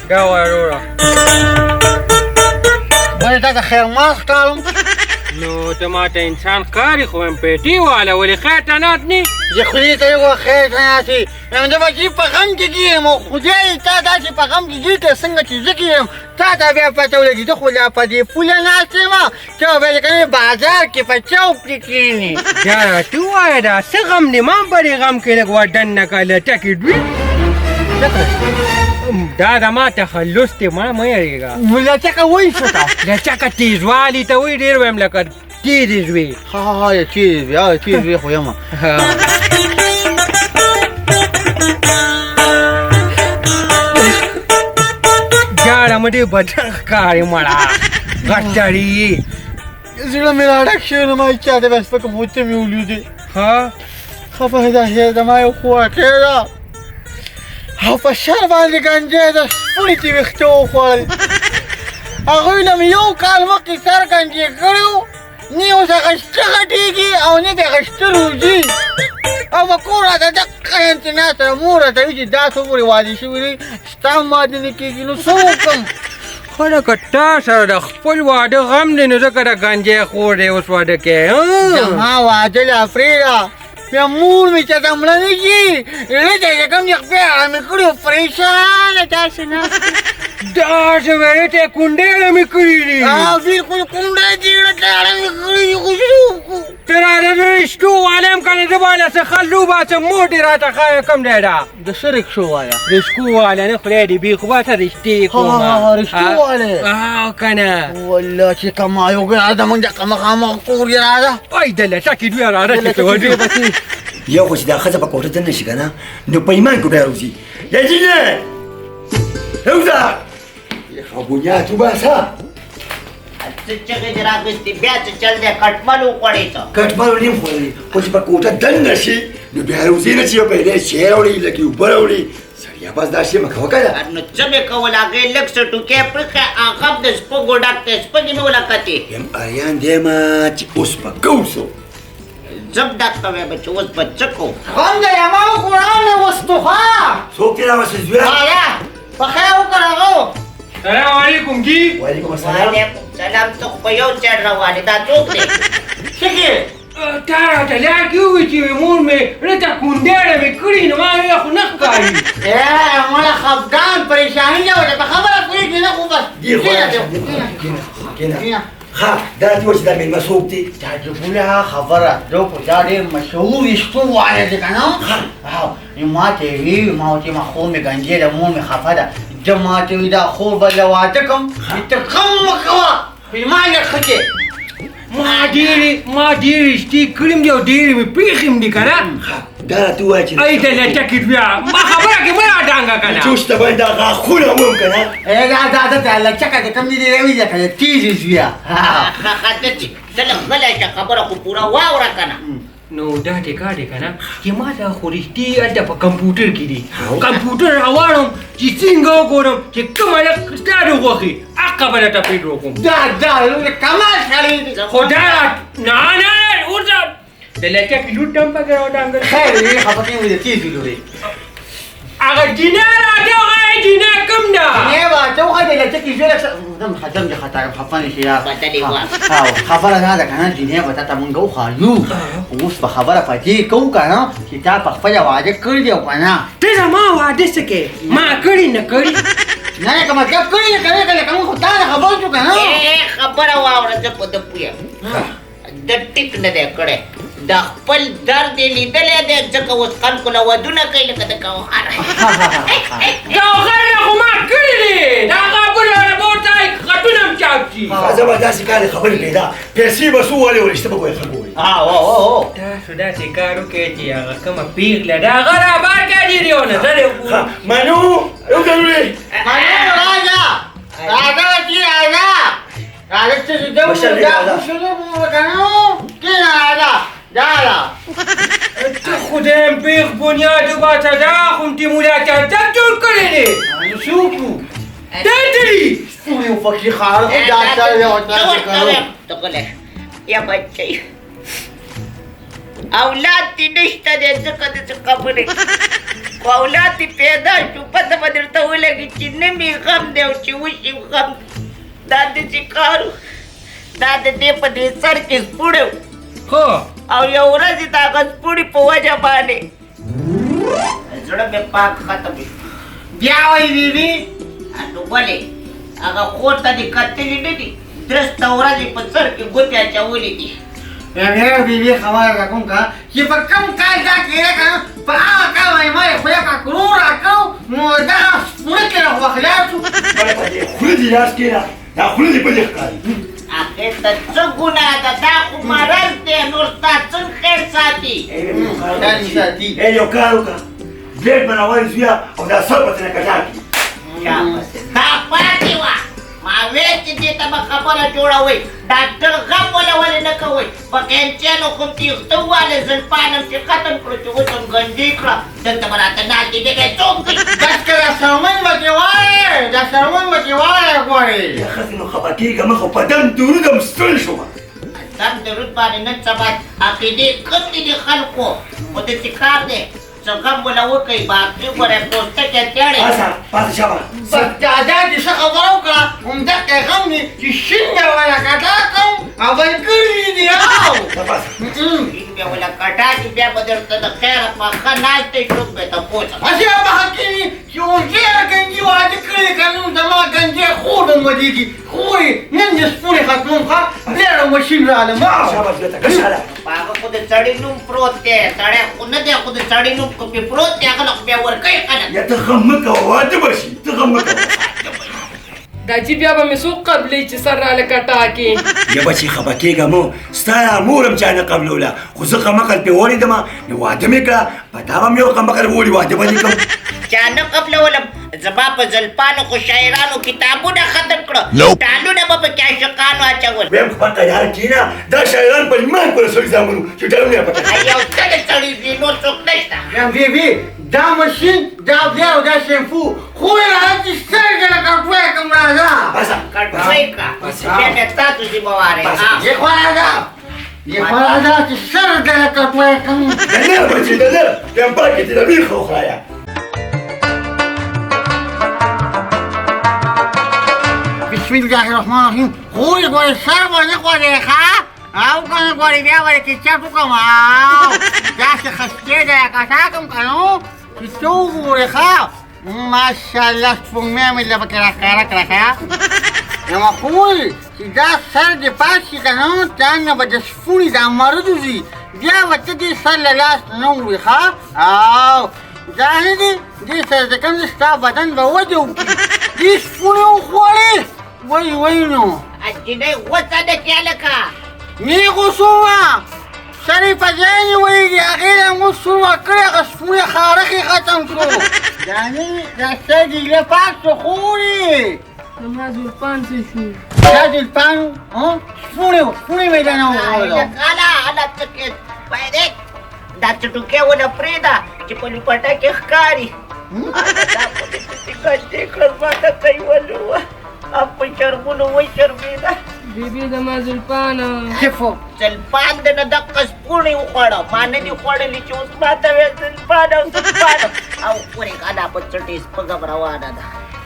دا وایه وروره. ولې تا ته خیر ما ښکارم؟ نو ته ما ته انسان ښکاري، خو وایم پیټې واله ولې خیر ته ناست نې؟ چې خولې ته یې ووایه خیر ته ناست یې. وایم زه به چې په غم کې ګیرم او خدای تا داسې په غم کې ګیر کړه څنګه چې زه ګیرم، تا ته بیا پته ولګي. زه خو لا په دې پوله ناست یم، ته به که نه بازار کې په چوک کې کښېنې. بیا راته ووایه دا څه غم دی؟ ما هم په دې غم کې لږ ور دننه کړه، لټکې دوی. دا زما تخلص دی، ما مه یېرېږه. لچکه وایي څه ته؟ لچکه تیزوالي ته وایي، ډېر وایم لکه تیزې زوی. ها ها ها، تیزې زوی، ها تیزې زوی خو یم. جاړه مې ډېر بدن ښکاري مړه، غټ سړی یې. زړه مې را ډک شوی، نو ما هېچا ته بیا سپکه خو ته مې ولیدې. ها خفه ده زما یو خواکۍ ده او په سر باندې ګنجی ده، سپوڼي ترې ویښته وخوړل. هغوی له مې یو کال مخکې سر ګنجی کړی و، نه یې اوس هغه شته غټېږي او نه د هغه شته روزي. او په کور راته دقه شانتې ناسته ده، مور راته وایي چې دا څو پورې واده شوي دي، ستا هم واده نه کېږي، نو څه وکړم؟ ښه لکه تا سره د خپل واده غم دی، نو ځکه د ګنجی خور دی اوس واده کوې. زما واده لا پرېږده، بیا مور مې چې ته مړه نه شي، زړه ته یې کوم چې خپې اړمې کړي او پرېشانه داسې ناست. داسې ویلې ته یې کونډې اړمې کړي دي. بلکل کونډې دي، زړه ته اړمې کړي دي، خو څه وکړو؟ ته راته زه رشتو والی یم که نه، زه به له څه ښه وباسم، مور دې راته ښایه کوم دی دا؟ د څه رکشو واله؟ رشکو واله نه، خدای دې بېخ وباسه، رشتې کومه. ها، رشتو والی. که نه؟ والله چې کمایو کې راځه، موږ دقه مخامخ کور کې راځه. ای د لټکې دوی راځه چې ته وځې. یو خو چې دا ښځه په کوټه دننه شي که نه، نو په ایمان کوټه راوځي. یا جینۍ راوځه، یخه بنیاد وباسه. څه چغې دې راخیستې؟ بیا څه چل دی؟ کټمل وخوړې ته؟ کټمل نیم خوړلی، خو چې په کوټه دننه شي نو بیا راوځي نه چې یو پیلی چای راوړي، لږې اوبه راوړي. سړیه بس دا شی مه کوه که نه. نو څه مې کول؟ هغې لږ څه ټوکی پرېښی، هغه هم د سپږو ډک دی، سپږې مې ولکتې. یم اریان دی ما چې اوس به کوو څه. زه هم دقه وایم چې اوس به څه کوو. غم دی ما وخوړم له وستوخوا. څوک دې راوستي زویه؟ راځه په خیر وکړه هغه. سلام علیکم جی. وعلیکم السلام. وعلیکم سلام. ته خو په یو ځای روان یې، دا څوک دی؟ څه کې؟ تا راته لار کې وویل چې مور مې راته کونډې مې کړي، نو ما ویل خو نه ښکاري. مړه خفګان پریشاني ده، ورته په خبره پوهېږي نه، خو بس. دې خو کښېنه، کښېنه. ښه دا دې وایي چې دا مېلمه څوک دی؟ دا د ګله خبره ده، خو دا ډېر مشهور رشتو والی دی که نه؟ نو ما ته یې ویلي، ما ورته ما خور مې ګنجې ده، مور مې خفه ده. زه ما ته وایي دا خور به له واده کړم، چې ته غم مه کوه، خو ما لږ ښه کړې. ما ډېرې رشتې کړي دي او ډېرې مې پېښې هم دي که نه؟ دا راته ووایه چې ای د لټکې دویا، ما خبره کې مه راډانګه که نه. چې اوس ته باید دا غاښونه وهم که نه؟ دا دا دا دا لچکه د کوم دي راوي ده که نه، تېزې زویه. ښه ښه، ته چې ته لږ غلی شه، خبره خو پوره واوره که نه. نو دا دې کار دی که نه چې ما دا خو رښتې هلته په کمپیوټر کې دي، کمپیوټر راواړم چې څنګه وګورم چې کوم هلک ستا د غوښې هغه به درته پرې جوړ کړم. دا دا کمال سړی دی. خو دا نه نه نه، ورته د لچکې لوټ هم پکې راودانګل. خیر دی، خفه کېږي، د تېزې لورې. هغه جینۍ راته وښیه، جینۍ کوم ده؟ جینۍ راته وښیه، د لچکې زوی لږ څه زم دې خطا یم، خفه نه شې یار. بدلې وه. خبره دا ده که نه، جینۍ به تا ته مونږ وښایو، خو اوس به خبره په دې کوو که نه چې تا په خپله واده کړی دی او که نه. ته زما واده څه کوې؟ ما کړی نه کړی؟ نه نه، که مطلب کړی نه کړی، که لکه مونږ خو تا نه خبر شو که نه. خبره واوره، زه په ده پوه یم. ده ټیک نه دی کړی، د خپل درد یې لیدلی دی، ځکه اوس خلکو له ودونه کوي لکه د کوهر. کوهر نه خو ما کړي دي، دا غاښونه له پورته خطونه هم چاپ شي. ښه، زه به داسې کار خبرې کوي، دا پیسې به څو والې ورشته به ګورې خلکو وایي. تاسو داسې کار وکړئ چې هغه کومه پېغله ده هغه را بار کړئ دې یو نظر یې وکړو. ښه، منو یو ځل وړي. منو راځه، راځه چې راځه. راځه چې زه مشر دې دا راځه. خو شروع کړو که نه، کښېنه راځه. دا ده. ته خدای هم پېښ بنیاد وباسه، دا خو هم چې مولا چرچک جوړ کړی دی. نو څه وکړو؟ دا څه دي؟ ستوري وفکي ښار خو دا سره یو ته داسې ورته کړو. وایم، ته غلی شه. یا بچی. اولاد دې نشته دی ځکه داسې خبرې. خو اولاد دې پیدا شو، پته به درته ولګي چې نه مې غم دی او چې وشي غم. دا داسې کار و، دا د دې په دې سر کې سپوړی و. ښه. او یو ورځ یې د هغه سپوړي په وجه باندې زړه مې پاک ختم شو. بیا وایي بیبي. نو ولې هغه خور ته دې کتلي نه دي؟ درسته ورځ یې په سر کې ګوتې اچولې دي. بیا بیبي خبره در کوم که چې په کوم کال دا کېده که نه، په هغه کال باندې ما یې خدای پاک ورور راکړو، نو دغه سپوړه کې راخو خلاص شو. بله په دې خوله دې لاس کښېنه، دا خوله دې بلې ښکاري. هغې ته څه ګناه ده؟ دا خو مرض دی، نور ستا څنګه خیر ساتي؟ ای یو کار وکړه، بلېډ به راوړې زویه او دا سر به ترې کټار کړي. دا پاتې وه، ما ویل چې دې ته به خبره جوړوئ. ډاکټر غم وله ولې نه کوئ؟ په قینچیانو خو هم تېښته وواله، زلفان هم چې ختم کړو، چې اوس هم ګنجۍ کړه، دلته به راته ناستې دې به څوک دی؟ بس که دا څرمن به ترې واړې، دا څرمن به ترې واړې غواړې. یا ښځې نو خفه کېږه مه، خو په دم درود هم ستړی شوم. دم درود باندې نن سبا عقیدې کم دي د خلکو، خو داسې کار دی څه غم وله وکړئ، باقي ګوره پوستکی تېړی. پاڅه پاڅه شابه. بس دادا دې څه خبره وکړه، همدغه غم دی چې شین به وله کټا کوم او ملګري دي. او پاڅه. شین به وله کټا کړي، بیا به درته د خیره پخه ناست دی، څوک به تپوس. هسې به پخه کېږي چې اوس ګنجي واده کړی که نه، زما ګنجی خور به مدېږي. خورې نن دې سپوړې ختموم، ښه ډېره مشین رالم. شابه زویه ته کښېنه. په هغه خو د سړي نوم پروت دی، سړی خو نه دی، خو د سړي نوم خو پرې پروت دی، هغه له خو بیا ورکوي خلک. یا ته غم مه کوه، واده به شي، ته غم مه کوه. دا چې بیا به مې څوک قبلوي چې سر راله کټا کې؟ یا بچې خفه کېږه مه، ستا مور هم چا نه قبلوله، خو زه قمقل پرې ولېدم، نو واده مې کړه. په تا به هم یو قمقل وولي، واده به دې کړم. چا نه قبلولم؟ زما په زلفانو خو شاعرانو کتابونه ختم کړه، ټالونه به پکې عاشقانو اچول. ویم خپل تیار کښېنه، دا شاعران په ایمان پورې سړي زامن وو چې ټالونه یې پکې. یو څه د سړي زوی، نور څوک نشته. یم بیبي دا مشین، دا بیا او دا شیمپو خو یې راځي سترګې له کټوی کوم. راځه کټوی کړه، بیا مې ستاسو ذمه واري. یې خوا راځه، یې خوا راځه چې سترګې له کټوی کوم. د نر بچې، د نر بیا پاکې دې د ویښه وخایه. بسم الله الرحمن الرحیم. خورې غواړې سر به نه غواړې، ښه او که نه غواړې بیا به دې چپ وکړم. او داسې خستې دی کټا کوم که نو چې ته وګورې. ښه ماشاءالله، سپوږمۍ مې له پکې راښکاره کړه. ښه زما خور چې دا سر دې پاک شي که نه، تا نه به د سپوڼي دا مرض وځي، بیا به ته دې سر له لاس نه وړي. ښه او دا نه دي دې سره چې کوم دی ستا بدن به وده وکړي. دې سپوڼې وخوړې وایي وایي نو نجلۍ غوسه ده چې هلکه مې غوسه وه، سر یې په ځای نیولی دی، هغې له موږ سور ورکړی، هغه سپوڼې خارښ یې ختم کړو. دا نه دا سر دې له پاک شو خورې. زما زلفان څه شو؟ دا زلفان سپوڼې و، سپوڼې مې درنه وغوړولو. هله هله څه کې پیدې دا څټوکی ونه پرېږده چې په لوپټه کې ښکاري. دا خو دې داسې ګنجۍ کړه، زما دقه یې ولوه او په شرمونو وشرمېده. بیبي زما زلفانه. زلفان د نه دقه سپوڼې وخوړه، ما نه دي خوړلي چې اوس ما ته وایې زلفان او زلفان. او خورې غلا په څټې سپږم روانه ده.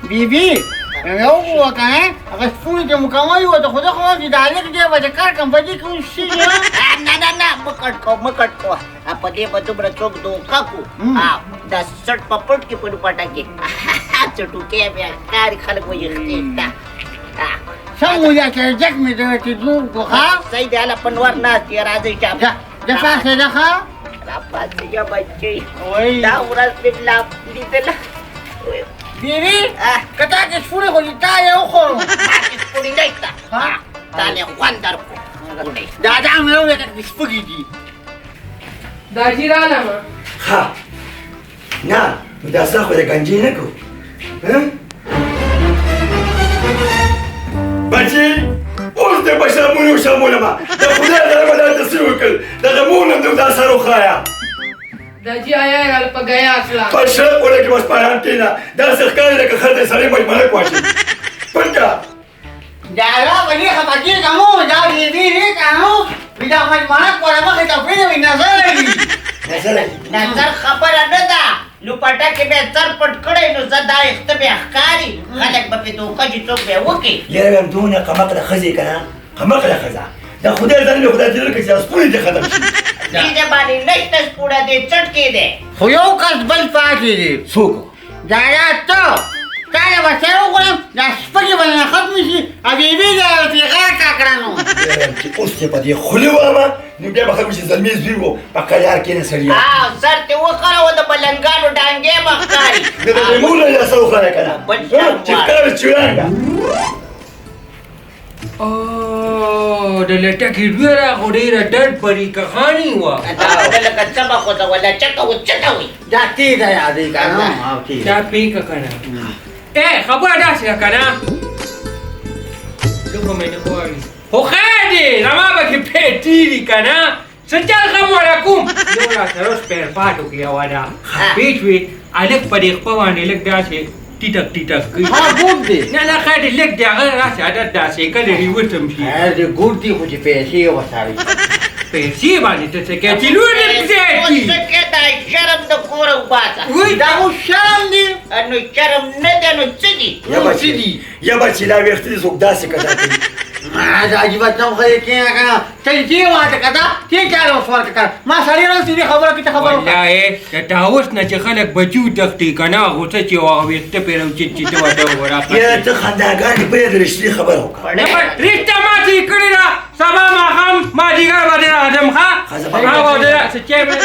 بیبي یو وګوره که نه هغه سپوڼې چې مکمل وه، ته خو زه خو وایم چې دا هلک دی به د کار کوم په دې کې اوس شي. نه نه نه، مه کټ کوه، مه کټ کوه، په دې به دومره څوک دوکه کړو. دا څټ په پټ کې په دوپټه کې څټوکی بیا ښکاري، خلک وایي ښکېږده. سم وایه چې جک مې دی چې جوړ کړو. ښه صحیح دی، هله په نور ناست یې، راځئ چې ځه پاڅېده. ښه راپاڅېږه بچۍ، دا ورځ مې لا لیدله. بیبي که تا کې سپوڼې خو چې تا یې وخوړو. ما کې سپوڼې نشته، تا له خوند درکړو. دا دا مې وویل که سپږې دي. دا جي رالمه. ښه نه نو دا سر خو د ګنجې نه کوو. بچې اوس دې په شرمونو وشرمولمه، د خدای لره به دا څه وکړل، دغه مور نه دې دا سر وښایه. دا جي آیا یې راله په ګیا کړه. په شرم ولګي بس په آرام کښېنه، داسې ښکاري لکه خر د سړي مجمرک واچوي. پټ کړه. دا را به دې خفه کېږه مو، دا بیبي دې که نو دا مجمرک وله مخې ته پرېږده، وایي نظر نظر نظر خبره نه ده. لوپټه کې به سر پټ کړی نو زه دا ویښته بیا ښکاري، خلک به پرې دوکه چې څوک به یې وکړي. یاره وایم دونه قمقله ښځې که نه، قمقله ښځه د خدای ځان مې خدای تېر کړي چې دا سپوڼې دې ختم شي. دې ځای باندې نشته سپوڼه، دې څټ کې دی. خو یو کس بل پاتې دی. څوک؟ دا یا ته تا له به سر وخورم، دا سپږې به نه ختمې شي او بېبي دا پرې غرقه کړه. نو چې اوس یې په دې خولې وامه نو بیا به خلکو چې زلمی زوی و په قیار کښېنه سړیه. سر دې وخروه، د ملنګانو ډانګې به ښکاري. نه د مور له سر وخوره که نه چې ښکاره چړانګه. د لټکې ډېره خو ډېره ډډ پرې کخاني وه. دا لکه څه به خوځوه، لچکه و څه ته وایي؟ دا تېزه یادوي که نه. دا پېښه که نه. خبره داسې ده که نه، لوښه مې نه غواړي خو خیر دی، زما به کې پیټي دي که نه. څه چل غم ولا کوم، یو راسره سپیر پاټو کې یوه ده پېښ وي، هلک په دې خپه باندې لږ داسې ټیټک ټیټک کوي. ها ګوډ دی. نه نه خیر دی، لږ دی هغه راسې عادت داسې کله ریوسم شي. خیر دی ګوډ دی، خو چې پیسې وساړي. پیسې باندې ته څه کوې چې لور دې زیاتي؟ څه کوې؟ دا شرم د کوره وباسه. وایي دا خو شرم دی. نو شرم نه دی نو څه دي؟ یا بچي دا ویښته دې څوک داسې کدا کوي؟ دا عجیبه ته خو یې کښېنه که نه، ته دې واده که ده دې چا له اوس ورکړه که ما سړی راوستي دې خبره کې ته خبره وکړه. والله د طاووس نه چې خلک بچي وتښتي که نه، غوسه چې هغه ویښته پرې راوچت چې ته ورته وګوره. یاره ته خنداګانې پرېږده، رښتینې خبره وکړه. نه رښتیا ما چې کړې ده، سبا ماښام مازدیګر به درځم. ښه څه چای به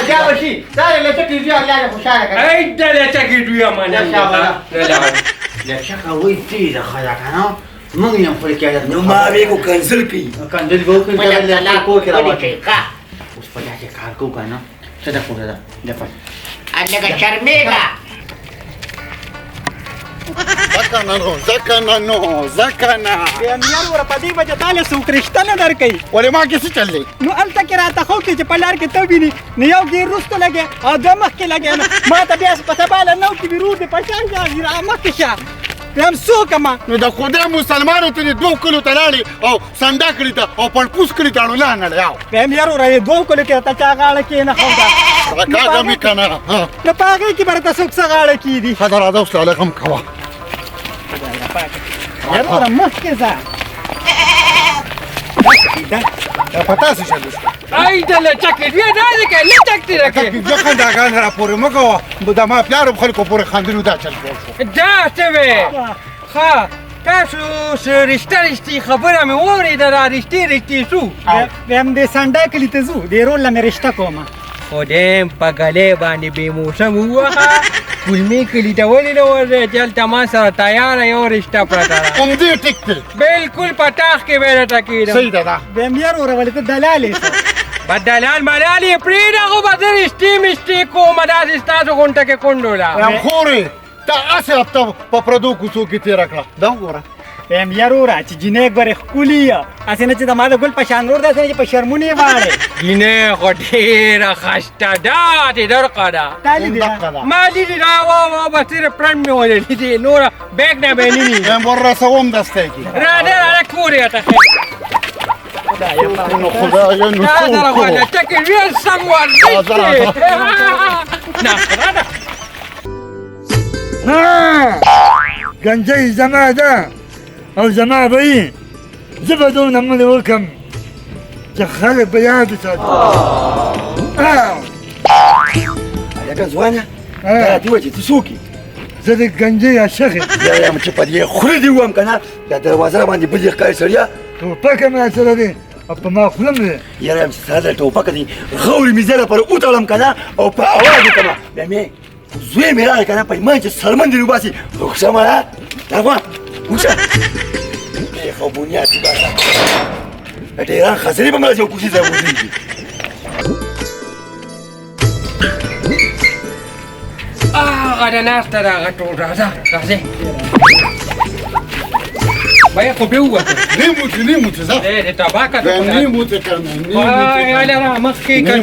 بیا به شي. دا د لچکې زوی الله دې خوشحاله کړه. ای د لچکې زوی مننه. لچکه وایي تېزه ښځه که نه، موږ یې هم خولې کې عادت. نو ما وی کو کنزل کوي. کنزل به وکړي، کور کې راواچوي. اوس په داسې کار کوو که نه، څه ده کوټه ده دفعه لږه شرمېږه. ځکه نه نو، ځکه نه نو، ځکه نه. بیا وروره په دې وجه تا له څوک رشته نه درکوي. ولې ما کې څه چل دی؟ نو هلته کې راته ښه وکړي چې په لار کې ته ویني نو یو ګیر وروسته لګې او دوه مخکې لګې، نو ما ته بیا په سبا له نو کې ورور دې په شا شه را مخکې شه. بیا هم څوک ما؟ نو د خدای مسلمانو ته دې دوو کلو ته لاړې او سنډا کړي ته او پړپوس کړي ته نو لا نه لاړې. بیا هم یار وروره دوو کلو کې راته چا غاړه کېنښوده. راکاږه مې که نه. نو په هغې کې به راته څوک څه غاړه کېږدي؟ ښه ده راځه اوس لاله غم کوه. یار وروره مخکې ځه. دا په تاسو چل وشو. ای د لچکې دوی دا دی که لچک دې راکړې. زه خنداګان را پورې مه کوه، د ما پلار هم خلکو پورې خندلو دا چل جوړ شو. دا څه وې؟ ښه تاسو څه رښتیا رښتې خبره مې واورېده، دا رښتې رښتې څو؟ بیا هم دې سنډا کلي ته ځو، دې رول له مې رشته کومه. خدایم په ګلې باندې بې موسم ووهه، کولمې کلي ته ولې نه ورځې چې هلته ما سره تیاره یو رشته پرته ده. همدې ټیک دی. بلکل په تاخ کې به راته کښېنم. صحیح ده دا. بیا هم یار وروره ولې ته دلال یې؟ به دلال ملال یې پرېږده، خو به زه رشتې مشتې کومه داسې ستاسو غونټه کې کونډو له. وایم خورې تا هسې هفته په پردو کوڅو کې تېره کړه، دا وګوره. وایم یار وروره چې جینۍ ګورې ښکلي یه، هسې نه چې د ما د ګل په شان ورور دی، هسې نه چې په شرمونو یې واړې. جینۍ خو ډېره ښایسته ده، دې درقه ده. تا لیدې ده؟ ما لیدې ده، وا وا بس ډېره پرنډ مې ولې لیدې، نوره بیګ نه به یې نه وي. وایم ور رسوم دستی کې. راځه راځه کور یې راته ښیي. نو خدایه نو دا څه سره وکړو؟ لچکې ډېر سم ورزش دی. نخره ده. ګنجۍ زما ده او زما به یې، زه به دونه مړې وکړم چې خلک به یاد وساتي. هلکه ځوانه دا راته ووایه چې ته څوک یې؟ زه د ګنجۍ عاشق یم. یاره یم چې په دې خوله دې ووهم که نه دا دروازه را باندې بلې ښکاري سړیه. ټوپک هم راسره دی او په ما خوله هم دی. یاره یم چې سره د ټوپک دی غورې مې زه لپاره وتړم که نه او په اواز وکړم، بیا مې زوی مې راغی که نه په ایمان چې څرمن دې وباسي. وښه مړه راغوه وښه بېخ او بنیاد وباسه، د ایران خزرې به مې راځي او کوڅې ته ودرېږي. هغه د ناسته ده هغه ټول. راځه راځئ بیا خو بیا ووته. نیموتې نیموتې ځه. دی د تباکه بیا نیموتې که نه نیموتې. وای را مخکې که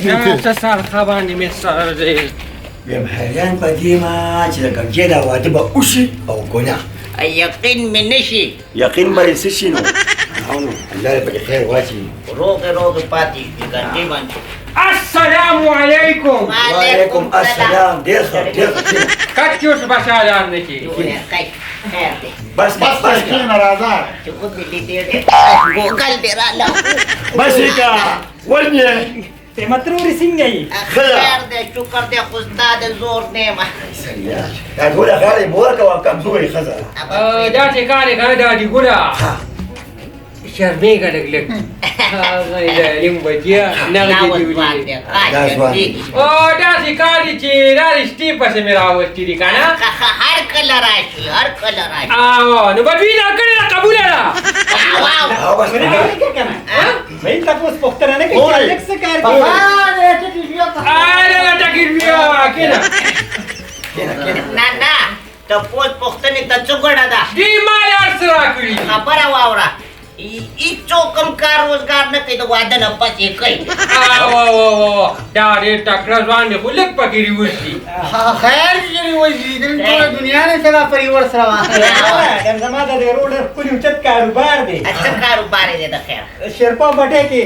څه سرخه باندې مې سر دی. وایم حیران په دې ما چې د ګنجۍ دا واده به وشي او که نه. یقین مې نه شي. یقین به یې څه شي نو؟ الله دې پکې خیر واچوي. روغې روغې پاتې شي ګنجۍ باندې. السلام علیکم. وعلیکم السلام. ډېر ښه ډېر ښه. کچوس بشالان نه کېږي. خیر دی. بس بس بس کښېنه راځه. چې ومې لیدې ډېر ګوګل دې راله. بس یې که ونیې. مترورې څنګه یې؟ خیر دی شکر دی، خو ستا د زور نه یم. دا ټوله غاړه یې مور کوه، کمزورې ښځه. داسې کار یې که نه دا دي ګله شرمېږه لږ لږ. هغه د علم بچیه نغدې دې ولیدې. داسې کار دی چې دا رشتې پسې مې راوستي دي که نه. هر کله راشي هر کله راشي. او نو به دوی دا کړې ده قبوله ده. ویل تپوس پوښتنه نه کوي چې لږ څه کار کوي. اره ټکي بیا کښېنه. نه نه تپوس پوښتنې ته څه ګوړه ده؟ دوی مال هر څه راکړي. خبره واوره، هیڅوک هم کار روزګار نه کوي، د واده نه پس یې کوي. دا ډېر تکړه ځوان دی خو لږ پکې ریورس دي. خیر دې ریورس دي، نن ټوله دنیا نه سره په ریورس روانه ده. زما د دې ورور ډېر ښکلی اوچت کاروبار دی. څه کاروبار یې دی د خیر؟ شیرپاو بټۍ کې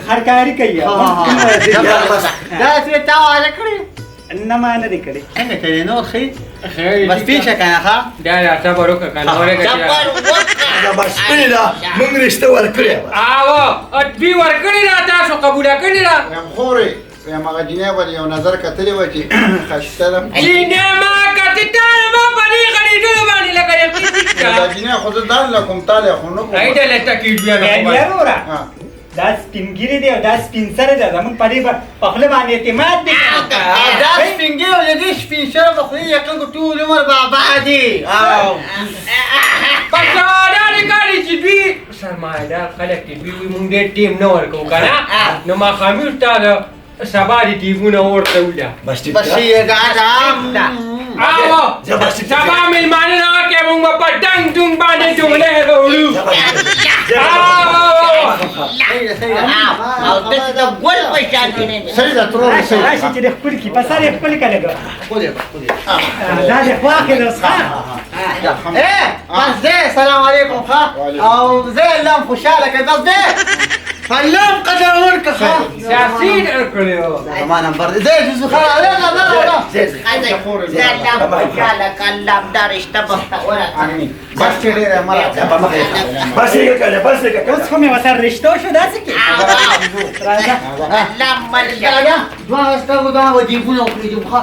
خرکاري کوي. داسې تا واده کړې؟ نه ما نه دی کړې. څنګه کړې؟ نور ښه بس پېښه که نه؟ ښه دا دا صبر وکړه که نه ورکړه. صبر وکړه. دا بس کړې ده، موږ رشته ورکړې. آوه دوی ورکړې ده، تاسو قبوله کړې ده. وایم خورې، وایم هغه جینۍ به یو نظر کتلې وه چې ښایسته ده. جینۍ ما کتې تا ما په دې غړېدلو باندې لکه یقین دا جینۍ خو زه ځان له کوم تالی خو نه کوم. ای له تکلیف بیا نه کوم. وروره دا سپین ږیری دی او دا سپین سری دی، زموږ په دې په خوله باندې اعتماد دی. دا سپین ږیری او د دې سپین سري په خولې یقین کړو ټول عمر بابا دی. بس دا دې کار دی چې دوی سرمایهدار خلک دي، دوی وایي موږ ډېر ټایم نه ورکوو که نه، نو ماښامي استاد سبا دې ټیمونه ورته وله. بس یې دا ده. آو سبا مېلمانه راکړئ، موږ به په ډنګ ډونګ باندې ډونګلی راوړو. او داسې د ګل په شان کې. صحیح ده ترور، صحیح ده. راشي چې دې ښکل کړي، په سر یې ښکل کړه لږ. دا دې خواښې ده اوس. بس دی، سلام علیکم. ښه او زه الله هم خوشحاله کړې. بس دی الله هم قدر ورکړه. ښه سیاسي درکړی. زما نمبر دی. زه ځو. ښه لا لا لا لا. زه الله هم خوشحاله کړه، الله هم دا رشته بختوره کړه. بس چې ډېره مه راځه. بس یې کړه، بس یې کړه. اوس خو مې ورسره رشتو شو داسې کې. راځه الله مل شه. دواړه سترګو دواړه به دیګونه وخوري. ښه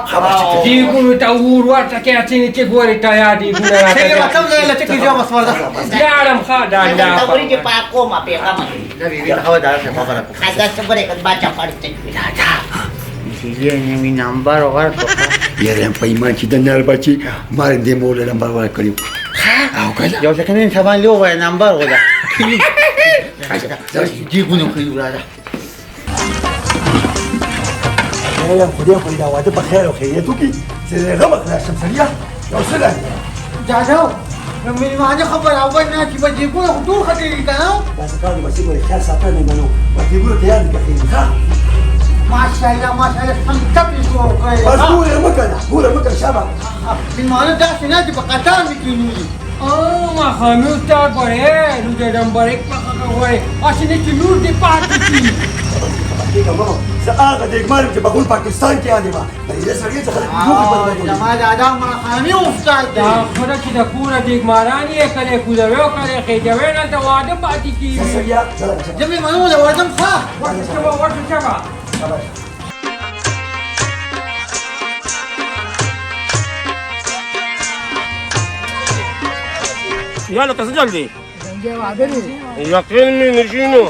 دیګونو ته اور ورته کړه، ځینې چې ګورې تیار دیګونه راته. صحیح کوم ځای له چکې ځه بس ورځه. لاړم. ښه دا الله ته وریجې پاکومه پېغمه. ښځه څه ګورې که باچا پړته. نوی نمبر ورکړه. یاره په ایمان چې د نر بچي ما دې مور له نمبر ورکړی. او که یو ځکه نن سبا له وایي نمبر وده. دیګونه خوري راځه. یاره خدای خو دا واده په خیر او خیریت وکړي چې غمه خلاص شم. سړیه یو څه لري دادا، نو مېلمانه خو برابر نه چې به دیګونه خو ټول ختلي که نه؟ داسې کار دی بچي ګورې خیال ساته مېلمنو بس دیګونه تیار دي که خیر. ښه ماشاءالله ماشاءالله، سم ټپ یې جوړ کړی. بس ګوره مه کنه، ګوره مه کنه شابه. مېلمانه داسې نه چې په قطار مې کښېنولي. ماښامي استاد ګورې نو د ډمبرېک مخه غواړې، هسې نه چې لور دې پاتې شي. کېږه مه، زه هغه دېګمار یم چې بغول پاکستان کې یادې وه. دې سړی چې خلک زما دادا ماښامي استاد دی. دا ښه ده چې د کوره دېګماران یې کله کوزوي او کله خېجوي، دلته واده پاتې کېږي. زه مېلمنو له ورځم. ښه ورته شبه، ورته شبه. یاله ته څه چل دی؟ یقین مې نشي نو.